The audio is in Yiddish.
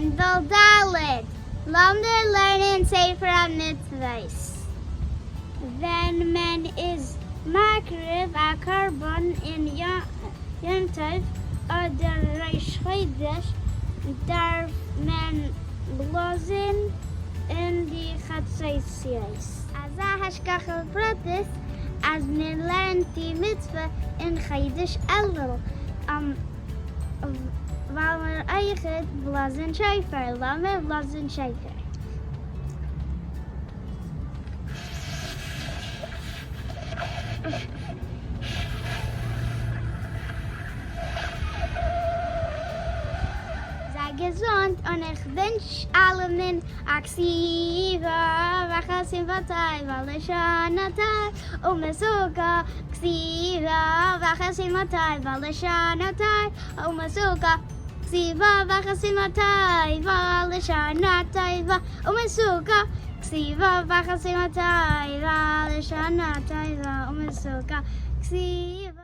מענדל ד', לאמיר לערנען ספר המצוות. ווען מען איז מקריב א קרבן אין יום טוב אדער ראש חודש דארף מען בלאזן אין די חצוצרות. אזא השגחה פרטית אז מען לערנט די מצוה אין חודש אלול. וועל מיר אויכעט בלאזן שופר, לאמיר בלאזן שופר. זיי געזונט און איך ווינטש אלעמען א כתיבה וחתימה טובה לשנה טובה ומתוקה, כתיבה וחתימה טובה לשנה טובה ומתוקה, כתיבה וחתימה טובה לשנה טובה ומתוקה, כתיבה וחתימה טובה לשנה טובה ומתוקה, כתיבה.